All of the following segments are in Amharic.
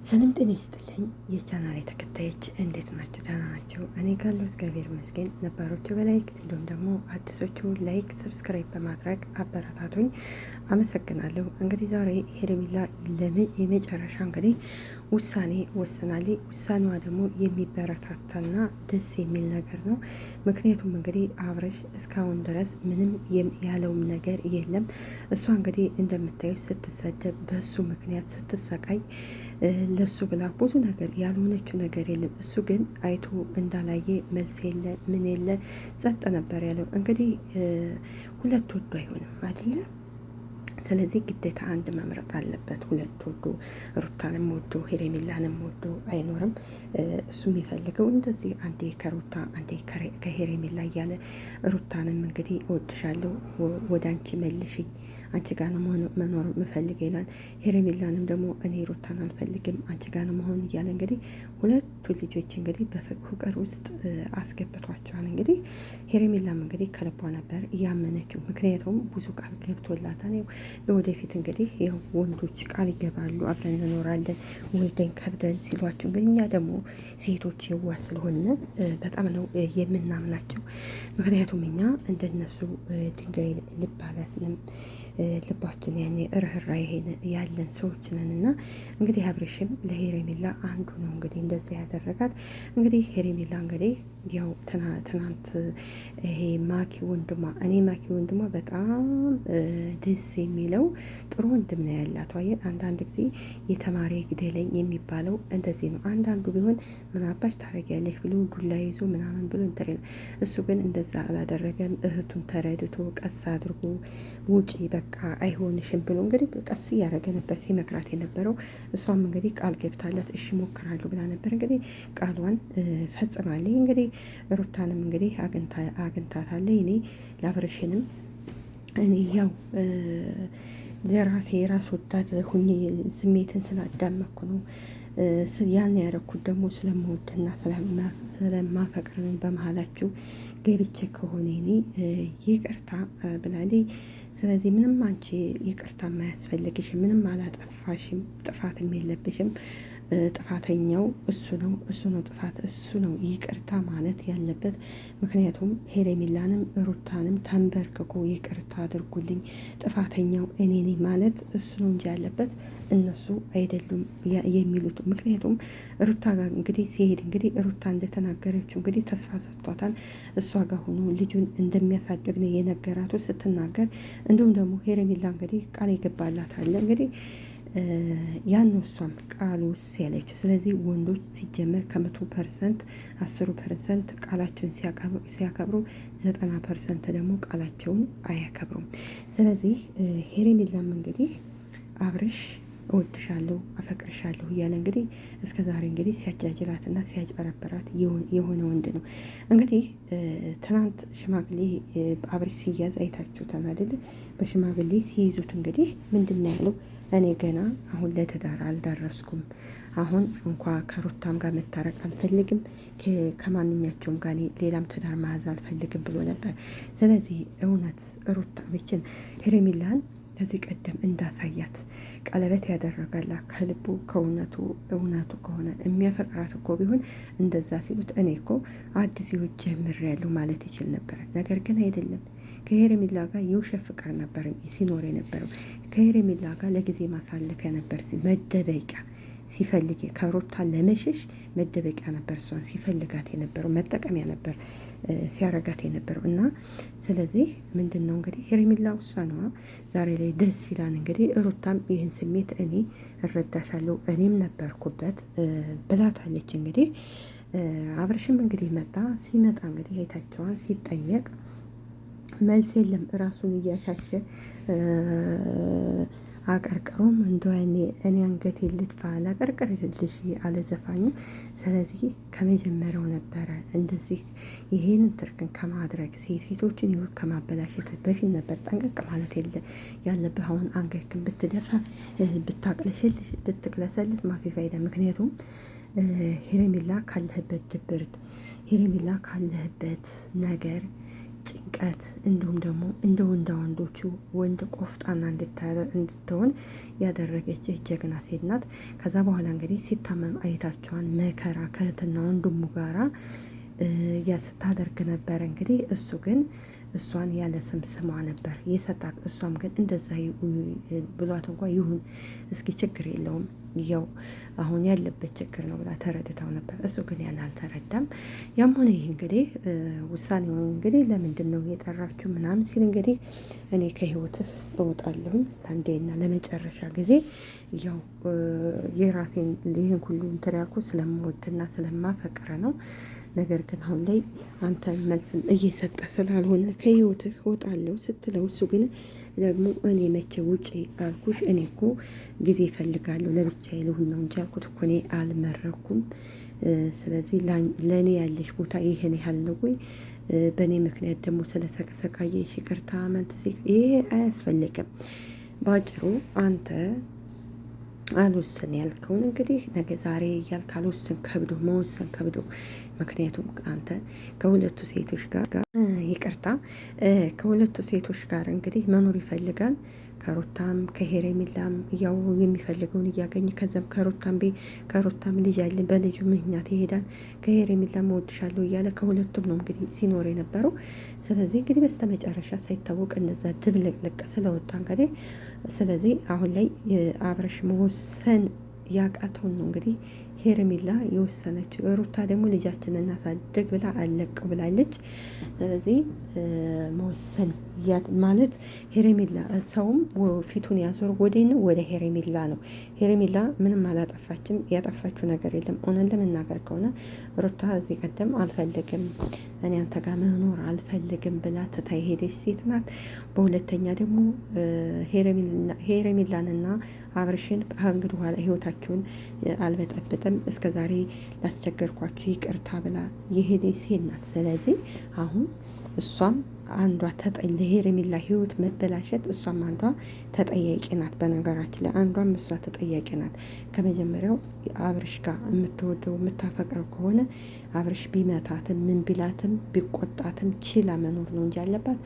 ሰላም ጤና ይስጥልኝ የቻናሌ ተከታዮች እንዴት ናቸው? ደህና ናቸው። እኔ ጋለሁ እግዚአብሔር ይመስገን። ነባሮቹ በ like እንዲሁም ደግሞ አዲሶቹ like፣ subscribe በማድረግ አበረታቱኝ። አመሰግናለሁ። እንግዲህ ዛሬ ሄርሜላ የመጨረሻ እንግዲህ ውሳኔ ወስናለች። ውሳኔዋ ደግሞ የሚበረታታና ደስ የሚል ነገር ነው። ምክንያቱም እንግዲህ አብረሽ እስካሁን ድረስ ምንም ያለውም ነገር የለም። እሷ እንግዲህ እንደምታዩት ስትሰደብ፣ በሱ ምክንያት ስትሰቃይ፣ ለሱ ብላ ብዙ ነገር ያልሆነችው ነገር የለም። እሱ ግን አይቶ እንዳላየ መልስ የለ ምን የለ ጸጥ ነበር ያለው። እንግዲህ ሁለት ወዶ አይሆንም አይደለም። ስለዚህ ግዴታ አንድ መምረጥ አለበት። ሁለት ወዶ ሩታንም ወዶ ሄሬሜላንም ወዶ አይኖርም። እሱ የሚፈልገው እንደዚህ አንዴ ከሩታ አንዴ ከሄሬሜላ እያለ ሩታንም እንግዲህ እወድሻለሁ፣ ወደ አንቺ መልሽኝ፣ አንቺ ጋር ነው መኖር ምፈልግ ይላል። ሄሬሜላንም ደግሞ እኔ ሩታን አልፈልግም፣ አንቺ ጋር ነው መሆን እያለ እንግዲህ ሁለቱ ልጆች እንግዲህ በፍቅር ውስጥ አስገብቷቸዋል። እንግዲህ ሄሬሜላም እንግዲህ ከልቧ ነበር ያመነችው። ምክንያቱም ብዙ ቃል ገብቶላታል። ለወደፊት እንግዲህ ያው ወንዶች ቃል ይገባሉ፣ አብረን እንኖራለን ወልደን ከብደን ሲሏቸው፣ እንግዲህ እኛ ደግሞ ሴቶች የዋ ስለሆነ በጣም ነው የምናምናቸው። ምክንያቱም እኛ እንደነሱ ድንጋይ ልብ አላስንም፣ ልባችን ያኔ ርህራሄ ያለን ሰዎች ነን። እና እንግዲህ አብርሽም ለሄሬሜላ አንዱ ነው እንግዲህ እንደዚያ ያደረጋት። እንግዲህ ሄሬሜላ እንግዲህ ያው ትናንት ይሄ ማኪ ወንድሟ፣ እኔ ማኪ ወንድሟ በጣም ደስ የሚለው ጥሩ ወንድም ነው ያላት። አየህ አንዳንድ ጊዜ የተማሪ ግደለኝ የሚባለው እንደዚህ ነው። አንዳንዱ ቢሆን ምን አባሽ ታደርጊያለሽ ብሎ ዱላ ይዞ ምናምን ብሎ እንትን ይላል። እሱ ግን እንደዛ አላደረገም። እህቱን ተረድቶ ቀስ አድርጎ ውጪ በቃ አይሆንሽም ብሎ እንግዲህ ቀስ እያደረገ ነበር ሲመክራት የነበረው። እሷም እንግዲህ ቃል ገብታለት እሺ ሞክራለሁ ብላ ነበር። እንግዲህ ቃሏን ፈጽማለች። እንግዲህ ሩታንም እንግዲህ አግኝታታለች። እኔ ላብረሽንም እኔ ያው ለራሴ የራስ ወዳድ ሁኜ ስሜትን ስላዳመኩ ነው ያን ያረኩት፣ ደግሞ ስለምወድና ስለማፈቅር ነው። በመሀላችሁ ገብቼ ከሆነ እኔ ይቅርታ ብላለች። ስለዚህ ምንም አንቺ ይቅርታ የማያስፈልግሽም፣ ምንም አላጠፋሽም፣ ጥፋትም የለብሽም። ጥፋተኛው እሱ ነው፣ እሱ ነው ጥፋት፣ እሱ ነው ይቅርታ ማለት ያለበት። ምክንያቱም ሄሬሜላንም ሩታንም ተንበርክኮ ይቅርታ አድርጉልኝ፣ ጥፋተኛው እኔ ነኝ ማለት እሱ ነው እንጂ ያለበት እነሱ አይደሉም የሚሉት። ምክንያቱም ሩታ ጋር እንግዲህ ሲሄድ እንግዲህ ሩታ እንደተናገረችው እንግዲህ ተስፋ ሰጥቷታል። እሷ ጋር ሆኖ ልጁን እንደሚያሳድግ ነው የነገራቱ ስትናገር። እንዲሁም ደግሞ ሄሬሜላ እንግዲህ ቃል የገባላት አለ እንግዲህ ያን እሷም ቃል ውስ ያለችው። ስለዚህ ወንዶች ሲጀመር ከ100% 10% ቃላቸውን ሲያከብሩ 90% ደግሞ ቃላቸውን አያከብሩም። ስለዚህ ሄሬሜላም እንግዲህ አብርሽ እወድሻለሁ አፈቅርሻለሁ እያለ እንግዲህ እስከ ዛሬ እንግዲህ ሲያጃጅላትና ሲያጭበረበራት የሆነ ወንድ ነው። እንግዲህ ትናንት ሽማግሌ አብርሽ ሲያዝ አይታችሁታል አይደል? በሽማግሌ ሲይዙት እንግዲህ ምንድን ነው ያለው? እኔ ገና አሁን ለትዳር አልደረስኩም። አሁን እንኳ ከሩታም ጋር መታረቅ አልፈልግም፣ ከማንኛቸውም ጋር ሌላም ትዳር መያዝ አልፈልግም ብሎ ነበር። ስለዚህ እውነት ሩታ ብችን ሄርሜላን ከዚህ ቀደም እንዳሳያት ቀለበት ያደረገላት ከልቡ ከእውነቱ እውነቱ ከሆነ የሚያፈቅራት እኮ ቢሆን እንደዛ ሲሉት እኔ እኮ አዲስ ሕይወት ጀምሬያለሁ ማለት ይችል ነበር። ነገር ግን አይደለም። ከሄርሜላ ጋር የውሸት ፍቅር ነበር ሲኖር የነበረው። ከሄርሜላ ጋር ለጊዜ ማሳለፊያ ነበር፣ መደበቂያ ሲፈልግ ከሩታ ለመሸሽ መደበቂያ ነበር። እሷን ሲፈልጋት የነበረው መጠቀሚያ ነበር ሲያረጋት የነበረው እና ስለዚህ ምንድን ነው እንግዲህ ሄርሜላ ውሳኔዋ ዛሬ ላይ ደስ ይላል። እንግዲህ ሩታም ይህን ስሜት እኔ እረዳሻለሁ እኔም ነበርኩበት ብላታለች። እንግዲህ አብርሽም እንግዲህ መጣ። ሲመጣ እንግዲህ አይታቸዋን ሲጠየቅ መልስ የለም ራሱን እያሻሸ አቀርቅሮም እንደ እኔ አንገቴ ልድፋ ላቀርቅርልሽ አለ ዘፋኙ። ስለዚህ ከመጀመሪያው ነበረ እንደዚህ ይሄንን ትርክን ከማድረግ ሴቶችን ህይወት ከማበላሸት በፊት ነበር ጠንቀቅ ማለት የለ ያለብህ። አሁን አንገትህን ብትደፋ ብታቅለሽልሽ ብትቅለሰልስ مافي فايدة። ምክንያቱም ሄሬሜላ ካለህበት ድብርት፣ ሄሬሜላ ካለህበት ነገር ጭንቀት እንዲሁም ደግሞ እንደ ወንዳ ወንዶቹ ወንድ ቆፍጣና እንድትሆን ያደረገች ጀግና ሴት ናት። ከዛ በኋላ እንግዲህ ሲታመም አይታቸዋን መከራ ከእህትና ወንድሙ ጋራ ስታደርግ ነበረ። እንግዲህ እሱ ግን እሷን ያለ ስም ስሟ ነበር የሰጣት። እሷም ግን እንደዛ ብሏት እንኳ ይሁን እስኪ ችግር የለውም ያው አሁን ያለበት ችግር ነው ብላ ተረድታው ነበር። እሱ ግን ያን አልተረዳም። ያም ሆነ ይህ እንግዲህ ውሳኔውን እንግዲህ ለምንድን ነው የጠራችው ምናምን ሲል እንግዲህ እኔ ከህይወትህ እወጣለሁኝ ለአንዴና ለመጨረሻ ጊዜ ያው የራሴን ይህን ሁሉ እንትን ያልኩት ስለምወድና ስለማፈቅር ነው። ነገር ግን አሁን ላይ አንተ መልስም እየሰጠ ስላልሆነ ከህይወትህ እወጣለሁ ስትለው እሱ ግን ደግሞ እኔ መቼ ውጪ አልኩሽ? እኔ እኮ ጊዜ እፈልጋለሁ ለብቻዬ ልሁን ነው እንጂ ያልኩት እኮ እኔ አልመረኩም። ስለዚህ ለእኔ ያለሽ ቦታ ይህን ያህል ነው ወይ? በእኔ ምክንያት ደግሞ ስለተሰቃየሽ ይቅርታ መንትሴ ይሄ አያስፈልግም። በአጭሩ አንተ አልወስን ያልከውን እንግዲህ ነገ ዛሬ እያልክ አልወስን ከብዶ መወሰን ከብዶ፣ ምክንያቱም አንተ ከሁለቱ ሴቶች ጋር ይቅርታ፣ ከሁለቱ ሴቶች ጋር እንግዲህ መኖር ይፈልጋል። ከሩታም ከሄሬሚላም ያው የሚፈልገውን እያገኘ ከዛም ከሩታም ቤ ከሩታም ልጅ ያለን በልጁ ምክንያት ይሄዳል። ከሄሬሚላም እወድሻለሁ እያለ ከሁለቱም ነው እንግዲህ ሲኖር የነበረው። ስለዚህ እንግዲህ በስተመጨረሻ ሳይታወቅ እነዛ ድብልቅልቅ ስለወጣ እንግዲህ ስለዚህ አሁን ላይ አብረሽ መወሰን ያቃተውን ነው እንግዲህ ሄርሜላ የወሰነችው። ሩታ ደግሞ ልጃችንን እናሳድግ ብላ አለቅ ብላለች። ስለዚህ መወሰን ማለት ሄርሜላ ሰውም ፊቱን ያዞር ወደ ነው ወደ ሄርሜላ ነው። ሄርሜላ ምንም አላጠፋችም፣ ያጠፋችው ነገር የለም። እውነት ለመናገር ከሆነ ሩታ እዚህ ቀደም አልፈልግም እኔ አንተ ጋር መኖር አልፈልግም ብላ ትታ የሄደች ሴት ናት። በሁለተኛ ደግሞ ሄርሜላንና አብርሽን እንግዲህ በኋላ ህይወታችሁን አልበጠብጥም እስከ ዛሬ ላስቸገርኳችሁ ይቅርታ ብላ የሄደች ሴት ናት። ስለዚህ አሁን እሷም አንዷ ለሄርሜላ ህይወት መበላሸት እሷም አንዷ ተጠያቂ ናት። በነገራችን ላይ አንዷም እሷ ተጠያቂ ናት። ከመጀመሪያው አብርሽ ጋር የምትወደው የምታፈቅረው ከሆነ አብርሽ ቢመታትም ምን ቢላትም ቢቆጣትም ችላ መኖር ነው እንጂ ያለባት።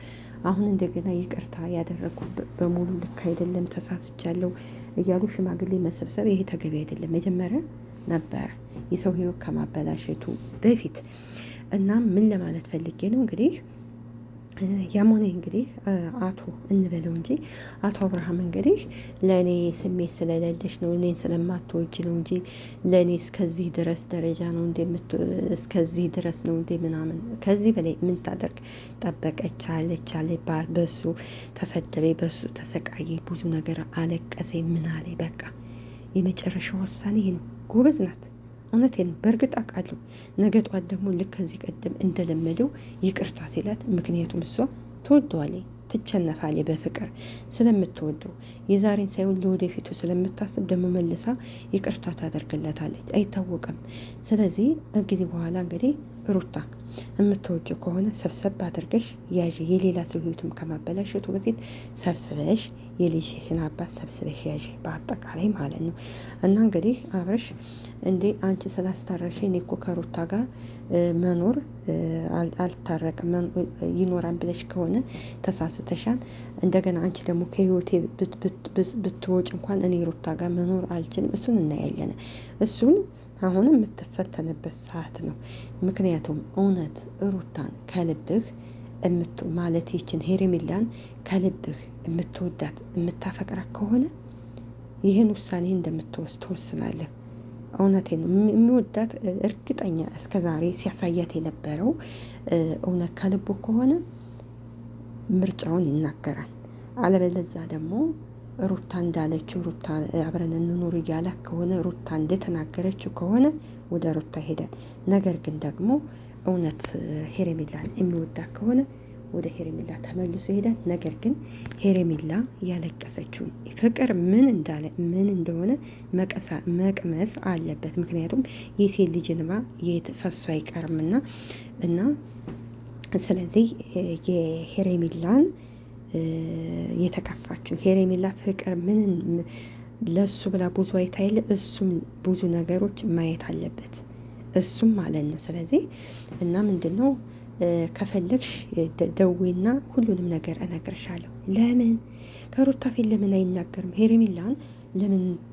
አሁን እንደገና ይቅርታ ያደረጉ በሙሉ ልክ አይደለም፣ ተሳስቻለሁ እያሉ ሽማግሌ መሰብሰብ ይሄ ተገቢ አይደለም። መጀመሪያ ነበረ የሰው ህይወት ከማበላሸቱ በፊት እና ምን ለማለት ፈልጌ ነው እንግዲህ ያም ሆነ እንግዲህ አቶ እንበለው እንጂ አቶ አብርሃም እንግዲህ ለእኔ ስሜት ስለሌለሽ ነው እኔን ስለማትወጅ ነው እንጂ ለእኔ እስከዚህ ድረስ ደረጃ ነው እንደ እስከዚህ ድረስ ነው እንደ ምናምን ከዚህ በላይ ምን ታደርግ ጠበቀች አለች አለ በሱ ተሰደበ፣ በሱ ተሰቃየ፣ ብዙ ነገር አለቀሰ፣ ምን አለ በቃ የመጨረሻው ውሳኔ ይሄ ነው። ጎበዝ ናት። እውነቴን በእርግጥ አውቃለሁ። ነገ ጧት ደግሞ ልክ ከዚህ ቀደም እንደለመደው ይቅርታ ሲላት፣ ምክንያቱም እሷ ትወደዋለች፣ ትቸነፋለች በፍቅር ስለምትወደው የዛሬን ሳይሆን ለወደፊቱ ስለምታስብ ደግሞ መልሳ ይቅርታ ታደርግለታለች። አይታወቅም። ስለዚህ እንግዲህ በኋላ እንግዲህ ሩታ የምትወጂው ከሆነ ሰብሰብ አድርገሽ ያዥ። የሌላ ሰው ህይወትም ከማበላሸቱ በፊት ሰብስበሽ የልጅሽን አባት ሰብስበሽ ያዥ፣ በአጠቃላይ ማለት ነው። እና እንግዲህ አብረሽ እንዴ አንቺ ስላስታረሽ እኔ እኮ ከሩታ ጋር መኖር አልታረቅም ይኖራል ብለሽ ከሆነ ተሳስተሻል። እንደገና አንቺ ደግሞ ከህይወቴ ብትወጭ እንኳን እኔ ሩታ ጋር መኖር አልችልም። እሱን እናያለን እሱን አሁንም የምትፈተንበት ሰዓት ነው። ምክንያቱም እውነት ሩታን ከልብህ ማለት ይችን ሄርሜላን ከልብህ የምትወዳት የምታፈቅራት ከሆነ ይህን ውሳኔ እንደምትወስ ትወስናለህ። እውነቴ ነው። የሚወዳት እርግጠኛ እስከ ዛሬ ሲያሳያት የነበረው እውነት ከልቡ ከሆነ ምርጫውን ይናገራል። አለበለዛ ደግሞ ሩታ እንዳለችው ሩታ አብረን እንኑር እያለ ከሆነ ሩታ እንደተናገረችው ከሆነ ወደ ሩታ ሄዳል። ነገር ግን ደግሞ እውነት ሄሬሜላን የሚወዳ ከሆነ ወደ ሄሬሜላ ተመልሶ ይሄዳል። ነገር ግን ሄሬሜላ ያለቀሰችው ፍቅር ምን እንዳለ ምን እንደሆነ መቅመስ አለበት። ምክንያቱም የሴት ልጅ እንባ የት ፈሶ አይቀርምና እና ስለዚህ የሄሬሜላን የተከፋችው ሄሬሜላ ፍቅር ምን ለሱ ብላ ብዙ አይታ የለ እሱም ብዙ ነገሮች ማየት አለበት እሱም ማለት ነው። ስለዚህ እና ምንድን ነው ከፈለግሽ ደዌና ሁሉንም ነገር እነግርሻለሁ። ለምን ከሩታ ፊት ለምን አይናገርም? ሄርሜላን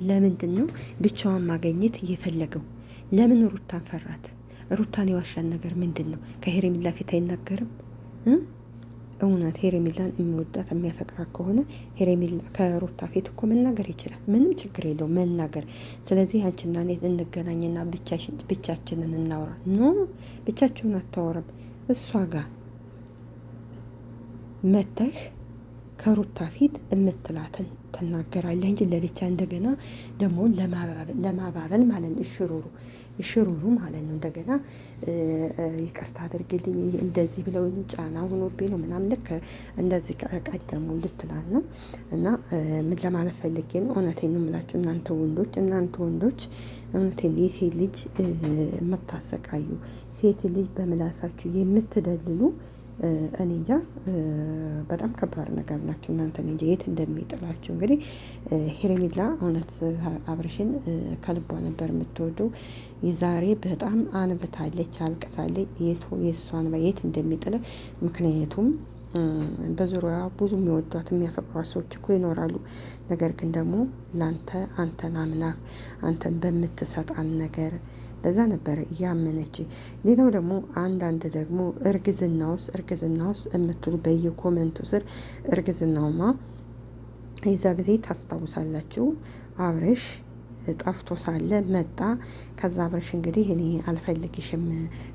ለምንድን ነው ብቻዋን ማገኘት እየፈለገው? ለምን ሩታን ፈራት? ሩታን የዋሻን ነገር ምንድን ነው? ከሄርሜላ ፊት አይናገርም? እውነት ሄርሜላን የሚወዳት የሚያፈቅራት ከሆነ ሄርሜላ ከሩታ ፊት እኮ መናገር ይችላል። ምንም ችግር የለው መናገር። ስለዚህ አንቺና እኔ እንገናኝና ብቻችንን እናውራ። No ብቻችሁን አታወራም። እሷ ጋር መተህ ከሩታ ፊት የምትላትን ትናገራለህ እንጂ ለብቻ እንደገና ደግሞ ለማባበል ማለት ነው። እሽሩሩ እሽሩሩ ማለት ነው። እንደገና ይቅርታ አድርግልኝ እንደዚህ ብለው ጫና ሆኖብኝ ነው ምናምን ልክ እንደዚህ ቀደሙ ልትላል ነው። እና ምን ለማለት ፈልጌ ነው? እውነቴን ነው የምላችሁ እናንተ ወንዶች እናንተ ወንዶች እውነቴን የሴት ልጅ የምታሰቃዩ፣ ሴት ልጅ በምላሳችሁ የምትደልሉ፣ እኔ እንጃ በጣም ከባድ ነገር ናቸው። እናንተ እኔ እንጃ የት እንደሚጥላችሁ። እንግዲህ ሄርሜላ እውነት አብርሽን ከልቧ ነበር የምትወደው። የዛሬ በጣም አንብታለች፣ አልቅሳለች። የእሷን የት እንደሚጥል፣ ምክንያቱም በዙሪያዋ ብዙ የሚወዷት የሚያፈቅሯት ሰዎች እኮ ይኖራሉ። ነገር ግን ደግሞ ላንተ አንተን አምናህ አንተን በምትሰጣን ነገር በዛ ነበር ያመነች። ሌላው ደግሞ አንዳንድ ደግሞ እርግዝና ውስጥ እርግዝና ውስጥ የምትሉ በየ comment ኡ ስር፣ እርግዝናውማ የዛ ጊዜ ታስታውሳላችሁ አብርሽ ጠፍቶ ሳለ መጣ። ከዛ አብርሽ እንግዲህ እኔ አልፈልግሽም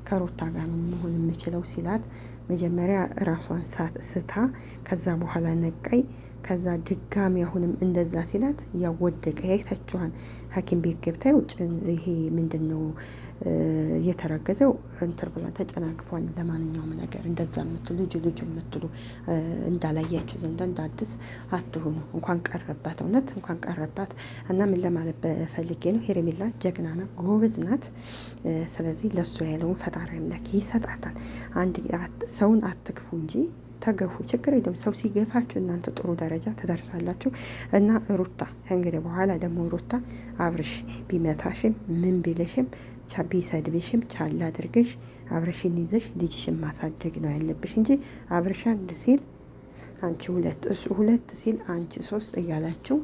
ከሩታ ጋር ነው መሆን የምችለው ሲላት መጀመሪያ ራሷን ስታ ከዛ በኋላ ነቃይ። ከዛ ድጋሚ አሁንም እንደዛ ሲላት ያወደቀ ያይታችኋል። ሐኪም ቤት ገብታ ውጭ ይሄ ምንድን ነው የተረገዘው እንትን ብሏል፣ ተጨናግፏል። ለማንኛውም ነገር እንደዛ የምትሉ ልጅ ልጅ የምትሉ እንዳላያችሁ ዘንዳ እንደ አዲስ አትሁኑ። እንኳን ቀረባት፣ እውነት እንኳን ቀረባት። እና ምን ለማለት ፈልጌ ነው፣ ሄርሜላ ጀግና ናት፣ ጎበዝ ናት። ስለዚህ ለእሱ ያለውን ፈጣሪ አምላክ ይሰጣታል። አንድ ሰውን አትግፉ እንጂ ተገፉ፣ ችግር የለም። ሰው ሲገፋችሁ እናንተ ጥሩ ደረጃ ትደርሳላችሁ። እና ሩታ እንግዲህ በኋላ ደግሞ ሩታ አብርሽ ቢመታሽም ምን ቢልሽም ቢሰድብሽም ቻል አድርገሽ አብርሽን ይዘሽ ልጅሽን ማሳደግ ነው ያለብሽ እንጂ አብርሽ አንድ ሲል አንቺ ሁለት፣ እሱ ሁለት ሲል አንቺ ሶስት እያላችሁ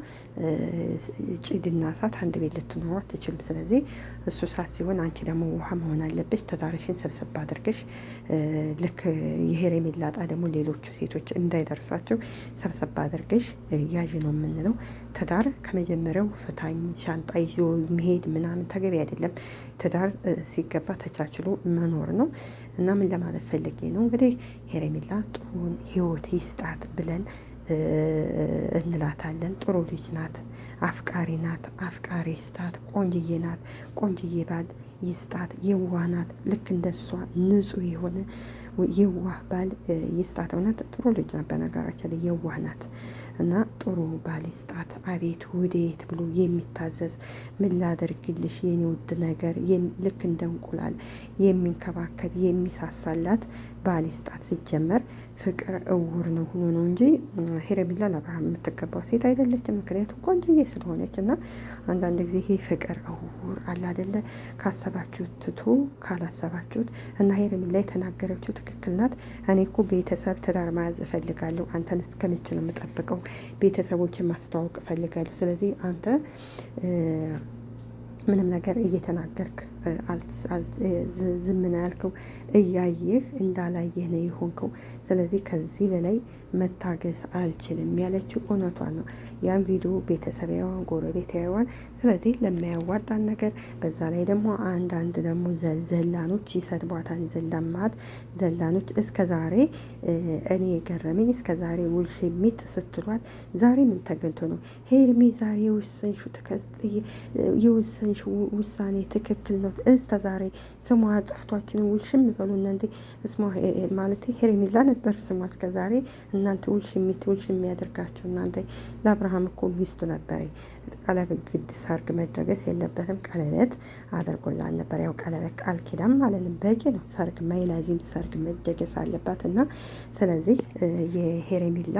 ጭድና እሳት አንድ ቤት ልትኖሩ አትችልም። ስለዚህ እሱ እሳት ሲሆን አንቺ ደግሞ ውሃ መሆን አለብሽ። ትዳርሽን ሰብሰብ አድርገሽ ልክ የሄርሜላ ዕጣ ደግሞ ሌሎቹ ሴቶች እንዳይደርሳቸው ሰብሰብ አድርገሽ ያዥ ነው የምንለው። ትዳር ከመጀመሪያው ፍታኝ ሻንጣ ይዞ መሄድ ምናምን ተገቢ አይደለም። ትዳር ሲገባ ተቻችሎ መኖር ነው። እና ምን ለማለት ፈልጌ ነው፣ እንግዲህ ሄርሜላ ጥሩን ህይወት ይስጣት ብለን እንላታለን። ጥሩ ልጅ ናት፣ አፍቃሪ ናት፣ አፍቃሪ ይስጣት። ቆንጅዬ ናት፣ ቆንጅዬ ባል ይስጣት። የዋህ ናት፣ ልክ እንደሷ ንጹህ የሆነ የዋህ ባል ይስጣት። እውነት ጥሩ ልጅ ናት፣ በነገራችን ላይ የዋህ ናት እና ጥሩ ባል ይስጣት። አቤት ውዴት ብሎ የሚታዘዝ፣ ምን ላደርግልሽ የኔ ውድ ነገር፣ ልክ እንደ እንቁላል የሚንከባከብ የሚሳሳላት ባል ይስጣት። ሲጀመር ፍቅር እውር ነው ሆኖ ነው እንጂ ሄርሜላ ለአብርሃም የምትገባው ሴት አይደለችም። ምክንያቱም ቆንጅዬ ስለሆነች። እና አንዳንድ ጊዜ ይሄ ፍቅር እውር አለ አይደለ? ካሰባችሁት ትቶ ካላሰባችሁት። እና ሄርሜላ የተናገረችው ትክክል ናት። እኔ እኮ ቤተሰብ ትዳር መያዝ እፈልጋለሁ። አንተን እስከመቼ ነው የምጠብቀው? ቤተሰቦችን ማስተዋወቅ እፈልጋለሁ። ስለዚህ አንተ ምንም ነገር እየተናገርክ ዝም ነው ያልከው፣ እያየህ እንዳላየህ ነው የሆንከው። ስለዚህ ከዚህ በላይ መታገስ አልችልም ያለችው እውነቷን ነው። ያን ቪዲዮ ቤተሰብ ያዋን፣ ጎረቤት ያዋን። ስለዚህ ለማያዋጣን ነገር በዛ ላይ ደግሞ አንዳንድ ደግሞ ዘላኖች ይሰድቧታል። ዘላማት ዘላኖች እስከ ዛሬ እኔ የገረመኝ እስከ ዛሬ ውልሽሚት ስትሏት ዛሬ ምን ተገኝቶ ነው? ሄርሚ ዛሬ የወሰንሽው ውሳኔ ትክክል ነው። እስከ ዛሬ ስሟ ጠፍቷችን ውልሽም በሉ እናንተ። ስሟ ማለት ሄርሜላ ነበር ስሟ። እስከ ዛሬ እናንተ ውልሽሚት ውልሽ የሚያደርጋቸው እናንተ። ለአብርሃም እኮ ሚስቱ ነበር። ቀለበት ግድ ሰርግ መደገስ የለበትም። ቀለበት አድርጎላት ነበር። ያው ቀለበት ቃል ኪዳን ማለት ነው፣ በቂ ነው። ሰርግ ማይላዚም ሰርግ መደገስ አለባት። እና ስለዚህ የሄርሜላ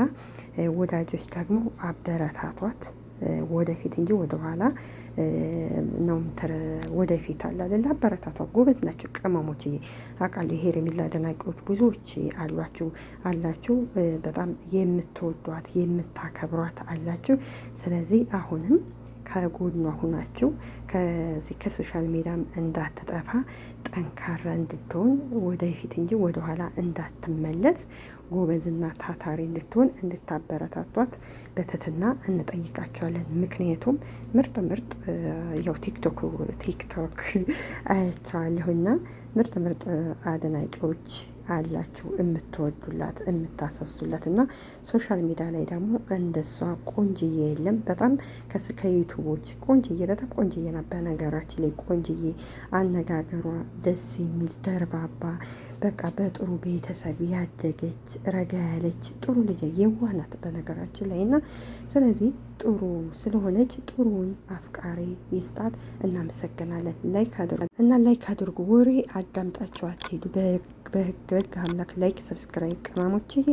ወዳጆች ደግሞ አበረታቷት። ወደፊት እንጂ ወደኋላ ነው፣ ወደፊት አለ አይደለ? አበረታቷ። ጎበዝ ናቸው ቅመሞች። አውቃለሁ የሄርሜላ አድናቂዎች ብዙዎች አሏችሁ አላችሁ፣ በጣም የምትወዷት የምታከብሯት አላችሁ። ስለዚህ አሁንም ከጎኗ ሁናችሁ ከዚህ ከ social media ም እንዳትጠፋ፣ ጠንካራ እንድትሆን፣ ወደፊት እንጂ ወደኋላ እንዳትመለስ፣ ጎበዝና ታታሪ እንድትሆን እንድታበረታቷት በትህትና እንጠይቃቸዋለን። ምክንያቱም ምርጥ ምርጥ ያው ቲክቶክ አያቸዋለሁና ምርጥ ምርጥ አድናቂዎች አላችሁ የምትወዱላት የምታሰሱላት፣ እና social media ላይ ደግሞ እንደሷ ቆንጅዬ የለም። በጣም ከዩቱቦች ቆንጅዬ፣ በጣም ቆንጅዬ ናት። በነገራችን ላይ ቆንጅዬ፣ አነጋገሯ ደስ የሚል፣ ደርባባ፣ በቃ በጥሩ ቤተሰብ ያደገች፣ ረጋ ያለች ጥሩ ልጅ፣ የዋህ ናት በነገራችን ላይ። እና ስለዚህ ጥሩ ስለሆነች ጥሩውን አፍቃሪ ይስጣት። እናመሰግናለን። Like አድርጉ እና like አድርጉ። ወሬ አዳምጣችሁ አትሄዱ። በህግ በህግ አምላክ like subscribe ቅመሞችዬ።